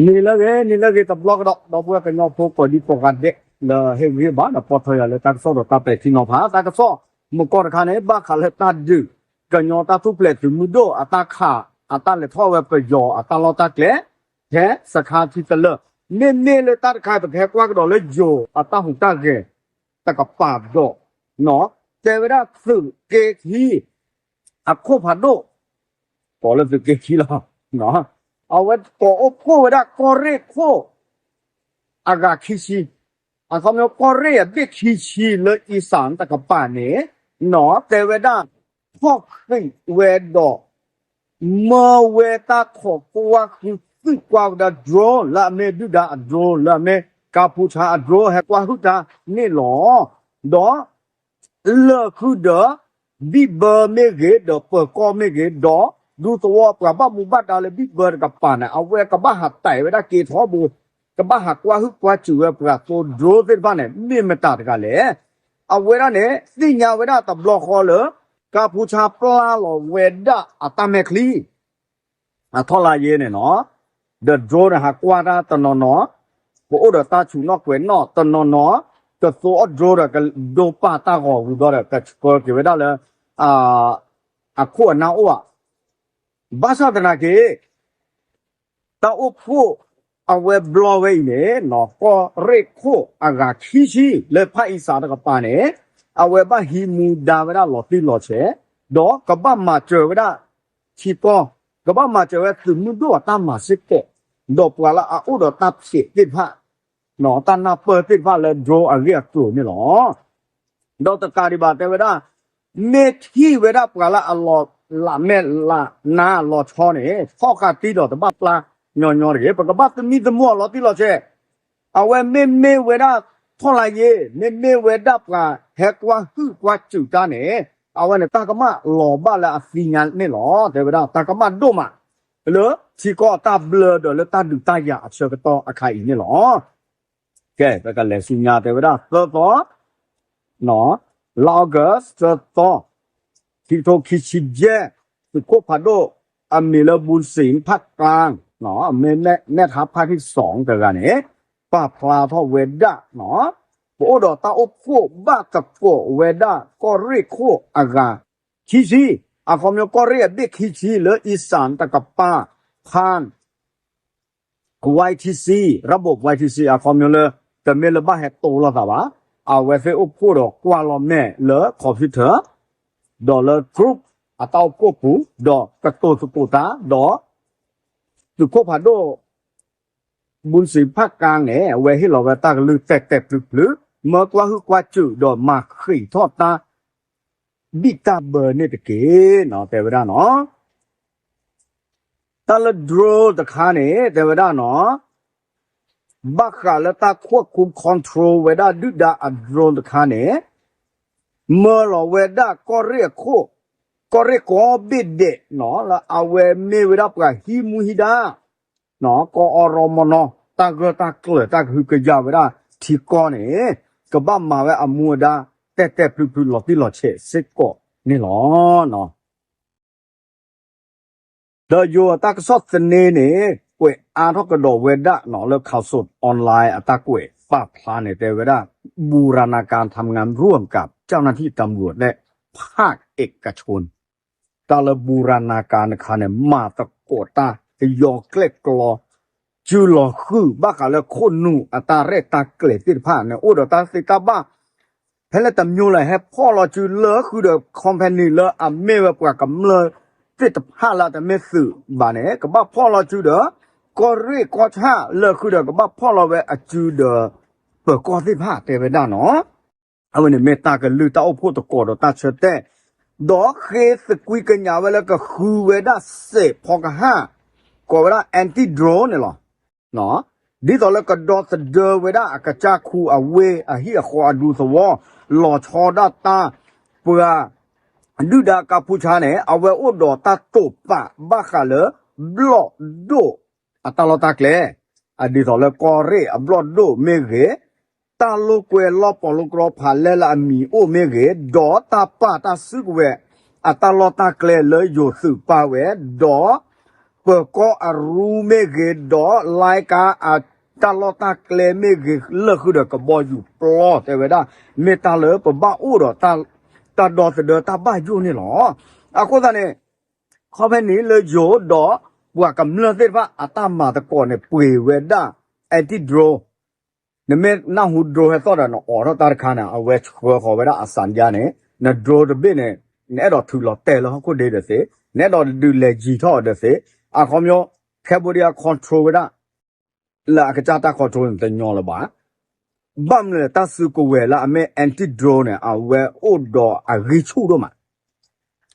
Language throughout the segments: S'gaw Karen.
နံၤလၢအဂ့ၤ နံၤလၢအဂ့ၤတဘျီကဒီး ဒီပုၢ်ဝဲၢ်ကညီဖိကိးဒံကိးဂၤဒဲး လၢဟ့ၣ်ဂံၢ်ဟ့ၣ်ဘါဒီးပိာ်ထွဲယၤလၢတၢ်ကစီၣ်ဒီးတၢ်ပဲာ်ထံနီၤဖး တၢ်ကစီၣ်မုၢ်ကီၢ်တခါန့ၣ် ဘၣ်ဃးလၢတၢ်ဒုး ကညီတၢ်ထူၣ်ဖျဲးသုးမုၢ်ဒိၣ်အတၢ်ခး အတၢ်လဲၤထီၣ်ဝဲပယီၤအတၢ်လီၢ်တၢ်ကျဲ ဖဲစခါထံတလၢာ် မ့မ့ၢ်လၢတၢ်တခါအံၤ ပကဟဲကွၢ်ကဒီးလၢယိၤအတၢ်ဟူးတၢ်ဂဲၤ တကပၤဒီး တဲဝဲဒၣ်သုးက့ခံ အခိၣ်ဖးဒိၣ် ကိးလၢသုးက့ခံလီၤ. အဝဲကိးအိၣ်ဖှိၣ်ဝဲဒၣ်ကီၢ်ရ့ၣ်ခိၣ် အဂၤခံဆံ, အခီပညီကီၢ်ရ့ၣ်အဘ့ၣ်ခံဆံလၢအံစၣ်တကပၤန့ၣ် တဲဝဲဒၣ် ဖီၣ်ဃံးဝဲဒီး မၢဝဲတၢ်ခိးကွၢ်ဃုာ်သုးကွၢ်ဝဲဒၣ် drone လၢအမ့ၢ်ဒုၣ်ဒါအ drone လၢအမ့ၢ်ကါဖူဆါအ drone ဟဲကွၢ်ဟုၣ်တၢ်န့ၣ်လီၤ. ဒီး လၢာ်ဃုာ်ဒီး ဘံၣ်ဘၢမ့ၢ်ဂ့ၤ ဒီးပၢၤကီၢ်မ့ၢ်ဂ့ၤ ဒီးဒူသဝီပှၤဘၣ်မူဘၣ်ဒါလၢဘံၣ်ဘၢတကပၤန့ၣ် အဝဲကဘၣ်ဟးတဲာ်ဝဲဒၣ်က့ၤထီဘိ ကဘၣ်ဟးကွၢ်ဟုၣ်ကွၢ်စူၣ်ဝဲပှၤသိ drone သ့ၣ်တဖၣ်န့ၣ် မ့ၢ်မတၤတဂၤလဲၣ်. အဝဲဒၣ်န့ၣ် သ့ၣ်ညါဝဲဒၣ်တဘျီဃီလၢ ကါဖူဆါပျၢ်လီၤဝဲဒၣ်အတၢ်မဲာ်ချံ အထီၣ်လါယ့န့ၣ်နီၤ, ဒီး drone န့ၣ် ဟးကွၢ်တၢ်တနီၤနီၤ, ပအိၣ်ဒီးတၢ်ဆူးနီၣ်ကွဲးနီၣ်တနီၤနီၤ, ကသိအီၣ် drone ဒီးကဒိပာ်တၢ်ဂီၤဝံၤဘျီဒီး ကဆှၢက့ၤဝဲဒၣ်လၢ အခိၣ်အနၢ်အိၣ်ဘၣ်. ဘၣ်ဆၣ်သနာ်က့ တၢ်အိၣ်ဖှိၣ်အဝဲဘျီဝဲအံၤန့ၣ် ကီၢ်ရ့ၣ်ခိၣ်အဂၤခံဆံလၢဖၣ်အံစၣ်တကပၤန့ၣ် အဝဲဘၣ်ဟံးမူဒါဝဲဒၣ်လီၤတံၢ်လီၤဆဲး, ဒီးကဘၣ်မၤစၢၤဝဲဒၣ်ထံကီၢ်, ကဘၣ်မၤစၢၤဝဲသုးမုၢ်ဒိၣ်အတၢ်မၤစ့ၢ်ကီး, ဒီးပှၤလၢအအိၣ်ဒီးတၢ်ဖျဲးသ့ၣ်တဖၣ် တၢ်နၢ်ပၢၢ်သ့ၣ်တဖၣ်လၢ drone အဂ့ၢ်အကျိၤန့ၣ်လီၤ. ဒီးတကးဒံးဘၣ်တဲဝဲဒၣ် မ့ၢ်ထံၣ်ဝဲဒၣ်ပှၤလၢအလီၤလးမဲာ်လးနါလီၤဆီန့ၣ် ထီၣ်ဃာ်တံၢ်ဒီးတဘၣ်ပျၢ်ညီညီတဂ့ၤ, ပကဘၣ်သမံသမိးအလီၤတံၢ်လီၤဆဲး, အဝဲမ့မ့ၢ်ဝဲဒၣ်ထီၣ်လါယ့, မ့မ့ၢ်ဝဲဒၣ်ပှၤဟဲကွၢ်ဟုၣ်ကွၢ်စူၣ်တၢ်န့ၣ် အဝဲန့ၣ် တၢ်ကမၣ်လီၤဘၣ်လၢအသ့ၣ်ညါန့ၣ်လီၤ. တဲဝဲဒၣ်တၢ်ကမၣ်ဒိၣ်မး လၢထံကီၢ်တၢ်ဘျၢဒီးလၢတၢ်ဒုးတၢ်ယၤအဆၢကတီၢ်အခါအံၤန့ၣ်လီၤ. ကဲ ပကလဲၤဆူညါတဲဝဲဒၣ်သၢသီ လါ August သၢသီ ခံကထိခံဆံယဲၢ်, သုးခိၣ်ဖးဒိၣ် အမံၤလၢ ဘူၣ်စံၣ်ဖၣ်ကၠၣ် မ့ၢ်မဲၣ်ထါဖၣ်ခံစီၣ်တဂၤန့ၣ် ပာ်ဖျါထီၣ်ဝဲဒၣ် ပအိၣ်ဒီးတၢ်အိၣ်ဖှိၣ်ဘၣ်သကိးဝဲဒၣ်ကီၢ်ရ့ၣ်ခိၣ်အဂၤခံဆံ, အခီပညီကီၢ်ရ့ၣ်အဘ့ၣ်ခံဆံလၢအံစၣ်တကပၤ ဖၣ် YTC, ရဘိး YTC အခီပညီလၢ တမ့ၢ်လၢဘၣ်ဟဲတိလိာ်သးဘၣ်, အဝဲသ့ၣ်အိၣ်ဖှိၣ်ဒီးကွၢ်လီၤမဲာ်လၢ computer ဒီးလၢ group အတၢ်အိၣ်ဖှိၣ်ပူၤ ဒီးကတိၤသကိးတၢ် ဒီး သုးခိၣ်ဖးဒိၣ် ဘူၣ်စံၣ်ဖၣ်ကၠၣ်န့ၣ် အဝဲဟ့ၣ်လီၤဝဲတၢ်ကလုၢ်တဲာ်တဲာ်ဖျုးဖျုး, မၢကွၢ်ဟုၣ်ကွၢ်စူၣ်ဒီးမၤဃံးထီၣ်တၢ် ဘံၣ်တၢ်ဘၢန့ၣ်တက့ၢ်နီၤ တဲဝဲဒၣ်နီၤ. တၢ်လၢ drone တခါန့ၣ် တဲဝဲဒၣ်နီၤ, ဘၣ်ဃးလၢတၢ်ခိၣ်ခု control ဝဲဒၣ်ဒုၣ်ဒါအ drone တခါန့ၣ် မၢလီၤဝဲဒၣ်ကီၢ်ရ့ၣ်အခိၣ်, ကီၢ်ရ့ၣ်ကိးဘ့ၣ်ဒဲးနီၤ လၢအဝဲမ့ၢ်ဝဲဒၣ်ပှၤဟံးမူဟံးဒါ ကအီၣ်ရီမနီၤ တၢ်ဂၢၢ်တၢ်ကျၢၤတၢ်ကဟုကယာ်ဝဲဒၣ်ထံကီၢ်န့ၣ် ကဘၣ်မၤဝဲအမူအဒါ တဲာ်တဲာ်ဖျုးဖျုးလီၤတံၢ်လီၤဆဲးစ့ၢ်ကီးန့ၣ်လီၤ. ဒီးယိၤအတၢ်ကစီၣ်သန့န့ၣ် ကွဲးအါထီၣ်ကဒီးဝဲဒၣ်နီၤ လၢ Khaosod Online အတၢ်ကွဲးပာ်ဖျါန့ၣ် တဲဝဲဒၣ် บูรณาการทำงานร่วมกับเจ้าหน้าที่ตำรวจและภาคเอกชน တၢ်လၢ บูรณาการ တခါန့ၣ် မၤသကိးတၢ် ကယီၤကျဲၣ်ကျီ စုလီၤဃုာ် ဘၣ်ဃးလၢခိၣ်နူာ်အတၢ်ရဲၣ်တၢ်ကျဲၤသ့ၣ်တဖၣ်န့ၣ် အိၣ်ဒီးတၢ်သ့တၢ်ဘၣ် ဖဲလၢတမျိုးလဲၣ် ဟဲဖီၣ်လီၤစုလၢဃုာ်ဒီး company လၢအမ့ၢ်ဝဲပှၤကမျၢၢ်သ့ၣ်တဖၣ်လၢအတမ့ၢ်သုးဘၣ်န့ၣ် ကဘၣ်ဖီၣ်လီၤစုဒီး ကီၢ်ရ့ၣ်ကီၢ်ဆၣ်လၢဃုာ်ဒီး ကဘၣ်ဖီၣ်လီၤဝဲအစုဒီး ပၢၤကီၢ်သ့ၣ်တဖၣ်တဲဝဲဒၣ်နီၤ. အဝဲန့ၣ်မ့ၢ်တၢ်ကလုၢ်တၢ်အိၣ်ဖှိၣ်သကိးဒီးတၢ်ဆၢတဲာ်, ဒီးဃ့သကွံာ်ကညးဝဲလၢကဃုဝဲဒၣ်စဲးဖီကဟၣ် ကိးဝဲဒၣ် anti drone န့ၣ်လီၤ. ဒ်သိးလၢကဒီသဒၢဝဲဒၣ်အကစၢ်ခူအဝ့ၢ်အဟံၣ်အဃီအဒူသဝီ လီၤဆီဒၣ်တၢ် ပှၤ ဒုၣ်ဒါကါဖူဆါန့ၣ် အဝဲအိၣ်ဒီးတၢ်တိာ်ပာ်ဘၣ်ဃးလၢ ဘျီၣ်ဒိၣ်အတၢ်လီၢ်တၢ်ကျဲ ဒ်သိးလၢကီၢ်ရ့ၣ်အဘျီၣ်ဒိၣ်မ့ၢ်ဂ့ၤ တၢ်လိာ်ကွဲလီၢ်ပီၤလိာ်ကြီဖးလဲၢ်လၢအမံၤအိၣ်မ့ၢ်ဂ့ၤ, ဒီးတၢ်ပာ်တၢ်စုကဝဲၤအတၢ်လီၢ်တၢ်ကျဲလၢယိၤသုးပာ်ဝဲ, ဒီးပ ပၢၤကီၢ်အရူမ့ၢ်ဂ့ၤ ဒီးလါကါအတၢ်လီၢ်တၢ်ကျဲမ့ၢ်ဂ့ၤ လၢာ်ဃုာ်ဒီးကဘီယူၤပျီ တဲဝဲဒၣ် မ့ၢ်တၢ်လၢပဘၣ်အိၣ်ဒီး တၢ်ဒီသဒၢတၢ်ဘၣ်ယိၣ်န့ၣ်လီၤ. အဃိသတးန့ၣ် ခီဖဲန့ၣ်လၢယိၤဒီး ပှၤကမျၢၢ်သ့ၣ်တဖၣ်အတၢ်မၤသကိးန့ၣ် ပှ့ၤဝဲဒၣ် anti drone နမ့ၢ်နၢ်ဟူ drone ဟဲသီၣ်ဒီး နအိးထီၣ်တၢ်တခါန့ၣ် အဝဲဆှၢဃီၤဝဲဒၣ်အစၣ်ယါန့ၣ် န drone တဘ့ၣ်န့ၣ် နအဲၣ်ဒိးထုးလီၤတဲာ်လၢဟီၣ်ခိၣ်ဒ့ဒီးသ့, နအဲၣ်ဒိးဒုးလဲၤယံၤထီၣ်အီၤဒီးသ့, အခီပညီ Cambodia control ဝဲဒၣ် လၢအကစၢ်တၢ် control န့ၣ်တညီလၢၤဘၣ်. ဘၣ်မနုၤလဲၣ် တၢ်စုကဝဲၤလၢအမ့ၢ် anti drone န့ၣ် အဝဲအိၣ်ဒီးအဂံၢ်ဆူၣ်ဒိၣ်မး,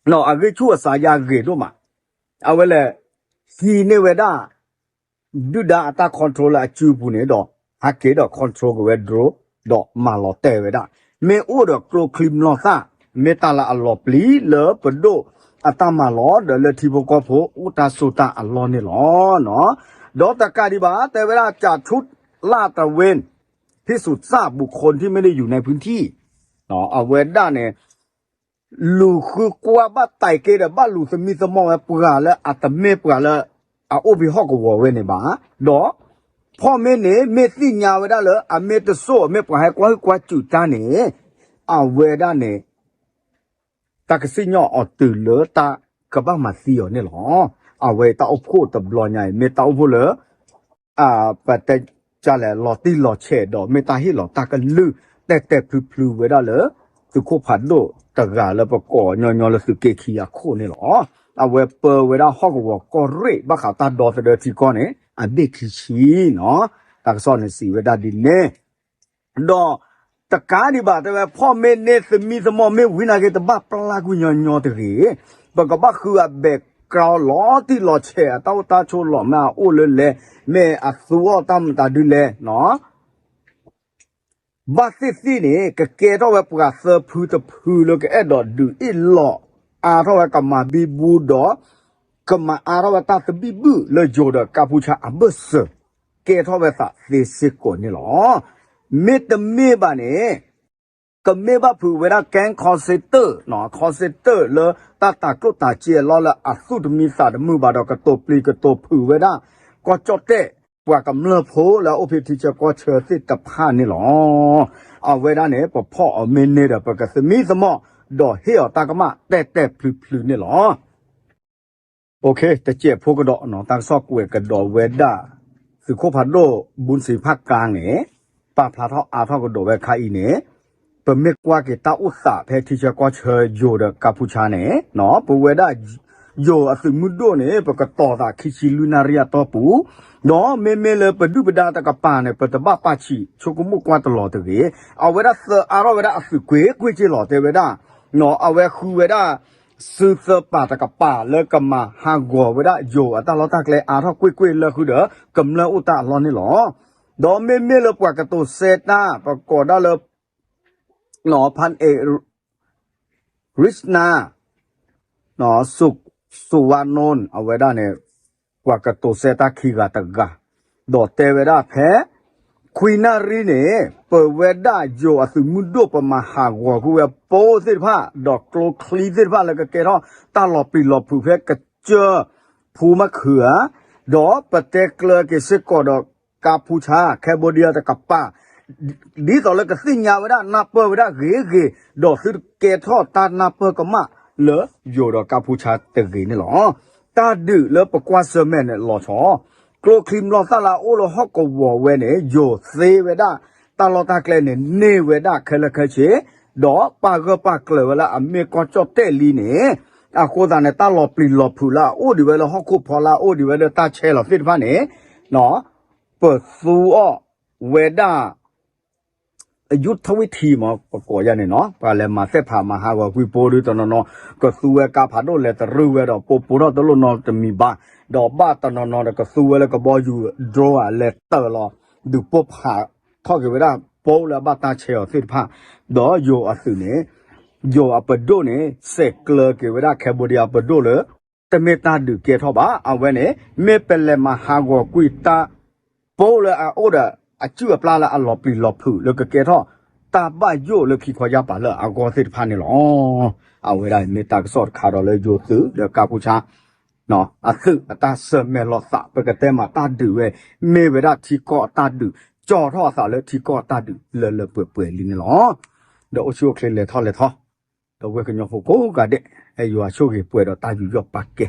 အဂံၢ်ဆူၣ်အစၣ်ယါဂ့ၤဒိၣ်မး, အဝဲလဲၤ ဟံးန့ၢ်ဝဲဒၣ် ဒုၣ်ဒါအတၢ် control လၢအစုပူၤန့ၣ်ဒီး ဟဲက့ၤဒီး control က့ၤဝဲ drone ဒီးမၤလီၤတဲာ်ဝဲဒၣ်, မ့ၢ်အိၣ်ဒီးကျိချံမျိာ်သၣ် မ့ၢ်တၢ်လၢအလီၤပျံၤလၢပဒိၣ်အတၢ်မၤလီၤ ဒီးလၢထံဖိကီၢ်ဖိအိၣ်တၢ်စိတၢ်အလီၢ်န့ၣ်လီၤ. ဒီးတကးဒံးဘၣ် တဲဝဲဒၣ် จากชุดลาดตระเวน พิสูจน์ทราบบุคคลที่ไม่ได้อยู่ในพื้นที่ အဝဲဒၣ်န့ၣ် လူၤဃုကွၢ်ဘၣ်တဲာ်က့ၤဒီး ဘၣ်လူၤသမံသမိးဝဲပှၤလၢအတမ့ၢ်ပှၤလၢအအိၣ်ဖဲဟီၣ်ကဝီၤဝဲန့ၣ်ဘၣ်. ဒီး ဖီၣ်မ့ၢ်န့ၣ် မ့ၢ်သ့ၣ်ညါဝဲဒၣ်လၢ အမ့ၢ်တစိၢ် အမ့ၢ်ပှၤဟဲကွၢ်ဟုၣ်ကွၢ်စူၣ်တၢ်န့ၣ် အဝဲဒၣ်န့ၣ် တၢ်ကစံၣ်ညီၣ်အီၤတုၤလၢတၢ်ကဘၣ်မၤသံအီၤန့ၣ်လီၤ. အဝဲတၢ်အိၣ်ဖှိၣ်တဘျီညါအံၤ မ့ၢ်တၢ်အိၣ်ဖှိၣ်လၢ ပတဲကလဲၣ် လီၤတံၢ်လီၤဆဲးဒီး မ့ၢ်တၢ်ဟ့ၣ်လီၤတၢ်ကလုၢ် တဲာ်တဲာ်ဖျုးဖျုးဝဲဒၣ်လၢ သုးခိၣ်ဖးဒိၣ်တဂၤလၢပကိးညီညီလၢသုးက့ခံအခိၣ်န့ၣ်လီၤ. အဝဲပၢဝဲဒၣ်ဟီၣ်ကဝီၤကီၢ်ရ့ၣ် ဘၣ်ဃးတၢ်ဒီသဒၢထံကီၢ်န့ၣ် အဘ့ၣ်ခံဆံနီၤ. တၢ်ကစီၣ်န့ၣ်စံးဝဲဒၣ်ဒ်န့ၣ် ဒီးတကးဒံးဘၣ် တဲဝဲ ဖီၣ်မ့ၢ်န့ၢ်သမံသမိး မ့ၢ်ဝံၤနာ်က့ တဘၣ်ပျၢ်ကွံာ်ညီညီတဂ့ၤ, ပကဘၣ်ဃုအဘဲးကြၢး လီၤတံၢ်လီၤဆဲး အတၢ်အိၣ်တၢ်ဆိးလီၢ် မ့ၢ်အအိၣ်လၢလဲၣ်, မ့ၢ်အသူအီၣ်တၢ်မတၤဒုလဲၣ်နီၤ. ဘၣ်သ့ၣ်သ့ၣ်န့ၣ် ကကဲထီၣ်ဝဲပှၤသၢဖုတဖုလၢကအဲၣ်ဒိးဒုးအ့ၣ်လိာ်အါထီၣ်ဝဲ ကမၤဘံဘူဒီး ကမၤအါထီၣ်ဝဲတၢ်သဘံၣ်ဘုၣ်လၢယိၤဒီးကါပူၤဆါအဘၢၣ်စၢၤ ကဲထီၣ်ဝဲသးသ့စ့ၢ်ကီးန့ၣ်လီၤ. မ့တမ့ၢ်ဘၣ်န့ၣ် ကမ့ၢ်ဘၣ်ဖုးဝဲဒၣ် gang ခီစ့တၢၣ်, ခီစ့တၢၣ်လၢတၢ်တၤကျိၣ်တၤစ့အလီၢ်လၢအသူၣ်တမံသးတမုာ်ဘၣ်ဒီး ကတိၤပျံၤကတိၤဖုးဝဲဒၣ် ကီၢ်ကၠီၣ်တဲၣ် ပှၤကမျၢၢ်ဖိလၢအအိၣ်ဖဲထံဆၢကီၢ်ဆၢသ့ၣ်တဖၣ်န့ၣ်လီၤ. အဝဲဒၣ်န့ၣ် ပဖီၣ်အီၤမ့ၢ်န့ၢ်ဒီး ပကသမံသမိး ဒီးဟ့ၣ်အီၤတၢ်ကမၣ်တဲာ်တဲာ်ဖျုးဖျုးန့ၣ်လီၤ. တစဲးဖိကဒီး တၢ်ကစီၣ်ကွဲးကဒီးဝဲဒၣ် သုးခိၣ်ဖးဒိၣ် ဘူးစံးဖးကါန့ၣ် ပာ်ဖျါထီၣ်အါထီၣ်ကဒီးဝဲခါအံၤန့ၣ် ပမ့ၢ်ကွၢ်က့ၤတၢ်အိၣ်သးဖဲထံဆၢကီၢ်ဆၢယိၤဒီးကါပူၤဆါန့ၣ် ပဝဲဒၣ် ယိၤအသုးမုၢ်ဒိၣ်န့ၣ် ပကတီၤသးခံဆံလွံၢ်နၣ်ရံၣ်အတီၢ်ပူၤ, ဒီးမ့မ့ၢ်လၢပဒုၣ်ပဒါတကပၤန့ၣ် ပတဘၣ်ပာ်ဆံးဆိကမိၣ်ကွၢ်တလီၤတဂ့ၤ, အဝဲဒၣ်သၢအါထီၣ်ဝဲဒၣ်အသုးကွ့ၢ်ကွ့ၢ်က့လီၤ တဲဝဲဒၣ် အဝဲဃုဝဲဒၣ် စုသၢပၤတကပၤလၢကမၤဟးဂီၤဝဲဒၣ်ယိၤအတၢ်လီၢ်တၢ်ကျဲအါထီၣ်ကွ့ၢ်ကွ့ၢ်လၢဃုာ်ဒီး ကမျၢၢ်အိၣ်တၢ်အလီၢ်န့ၣ်လီၤ. ဒီးမ့မ့ၢ်လၢပှၤကတိၤစဲတၢ် ပကိးဒၣ်လၢ ဖၣ်အဲၣ် ရံၣ်နါ စူၤဝါနိၣ် အဝဲဒၣ်န့ၣ် ပှၤကတိၤစဲတၢ်ခံဂၤတဂၤ, ဒီးတဲဝဲဒၣ်ဖဲ ခွံနၣ်ရံၣ်န့ၣ် ပဝဲဒၣ်ယိၤအသုးမုၢ်ဒိၣ် ပမၤဟးဂီၤကွံာ်ဝဲပိသ့ၣ်တဖၣ် ဒီးကျိချံသ့ၣ်တဖၣ်လၢကကဲထီၣ်တၢ်လီၤပျံၤလီၤဖုးဖဲကစၢၢ် ဖူမၢ်ခုၣ်ဧါ, ဒီးပတဲကျၢၤက့ၤစ့ၢ်ကီးဒီး ကါဖူဆါ Cambodia တကပၤ ဒ်သိးလၢကသ့ၣ်ညါဝဲဒၣ်နၢ်ပၢၢ်ဝဲဒၣ်ဂ့ၤဂ့ၤ, ဒီးသုတကဲထီၣ်တၢ်နၢ်ပၢၢ်ကမၣ်လၢယိၤဒီးကါဖူဆါတဂ့ၤန့ၣ်လီၤ. တၢ်ဒုးလၢပကွၢ်ဆၢၣ်မဲာ်န့ၣ်လီၤဆီ, ကျိချံမျိာ်သၣ်လၢအအိၣ်လၢဟီၣ်ကဝီၤဝဲန့ၣ် ယိၤသ့ဝဲဒၣ် တၢ်လီၢ်တၢ်ကျဲန့ၣ် န့ၢ်ဝဲဒၣ်ခဲလၢာ်ခဲဆ့, ဒီးပာ်ဂၢၢ်ပာ်ကျၢၤဝဲလၢအမ့ၢ်ကီၢ်ကၠီၣ်တဲၣ်လံန့ၣ်, အဃိသတးန့ၣ် တၢ်လီၤပျံၤလီၤဖုးလၢအအိၣ်ဒံးဝဲလၢဟီၣ်ခိၣ်ဖီလၢအအိၣ်ဒံးဝဲလၢတၢ်ဆဲးလီၤသ့ၣ်တဖၣ်န့ၣ် ပသူအီၤဝဲဒၣ် အယူထဝံထံမး ပကိးယၤန့ၣ်နီၤ ပှၤလဲၤမၤသ့ၣ်ဖးမၤဟးဂီၤကွံာ်ပိဒုတနီၤနီၤ ကသူဝဲကါဖးဒိၣ်လဲၤတရုၢ်ဝဲဒီး ပိပိထီၣ်တလိၣ်နီတမံၤဘၣ်, ဒီးဘၣ်တနီၤနီၤဒီးကသူဝဲလၢကဘီယူၤ drone လဲၤတၢၢ်လီၤ ဒုးပိၢ်ဖးထီၣ်က့ၤဝဲဒၣ် ပိလၢအဘၣ်တၢ်ဆဲးအီၤသ့ၣ်တဖၣ်, ဒီးယိၤအသုးန့ၣ် ယိၤအပဒိၣ်န့ၣ် စဲးကျၢၤက့ၤဝဲဒၣ် Cambodia ပဒိၣ်လၢ တမ့ၢ်တၢ်ဒုးကဲထီၣ်ဘၣ်. အဝဲန့ၣ် မ့ၢ်ပလဲၤမၤဟးဂီၤကွံာ်တၢ် ပိလၢအအိၣ်ဒီးအစုၣ်အပျါလၢအလီၤပျံၤလီၤဖုးလၢကကဲထီၣ် တၢ်ဘၣ်ယိၣ်လၢခံခီယါပၤလၢအဂီၢ်သ့ၣ်တဖၣ်န့ၣ်လီၤ. အဝဲဒၣ်မ့ၢ်တၢ်ကစီၣ်တခါဒီးလၢယိၤသုးဒီးကါဖူဆါ အသုးအတၢ်ဆၢၣ်မဲာ်လီၤသး ပကတဲမးတၢ်ဒုးဝဲ မ့ၢ်ဝဲဒၣ်ထံကီၢ်အတၢ်ဒုး ကၠီၤထီၣ်အသးလၢထံကီၢ်အတၢ်ဒုးလၢလၢပှဲၤပှဲၤလံန့ၣ်လီၤ. ဒီးအိၣ်ဆူၣ်အိၣ်ချ့လဲၤထီၣ်လဲၤထီ ဒီးဝဲကညီဖိကိးဂၤဒဲး အဲၣ်ယွၤဆိၣ်ဂ့ၤပှဲၤဒီးတၢ်ယူးယီၣ်ပာ်ကဲ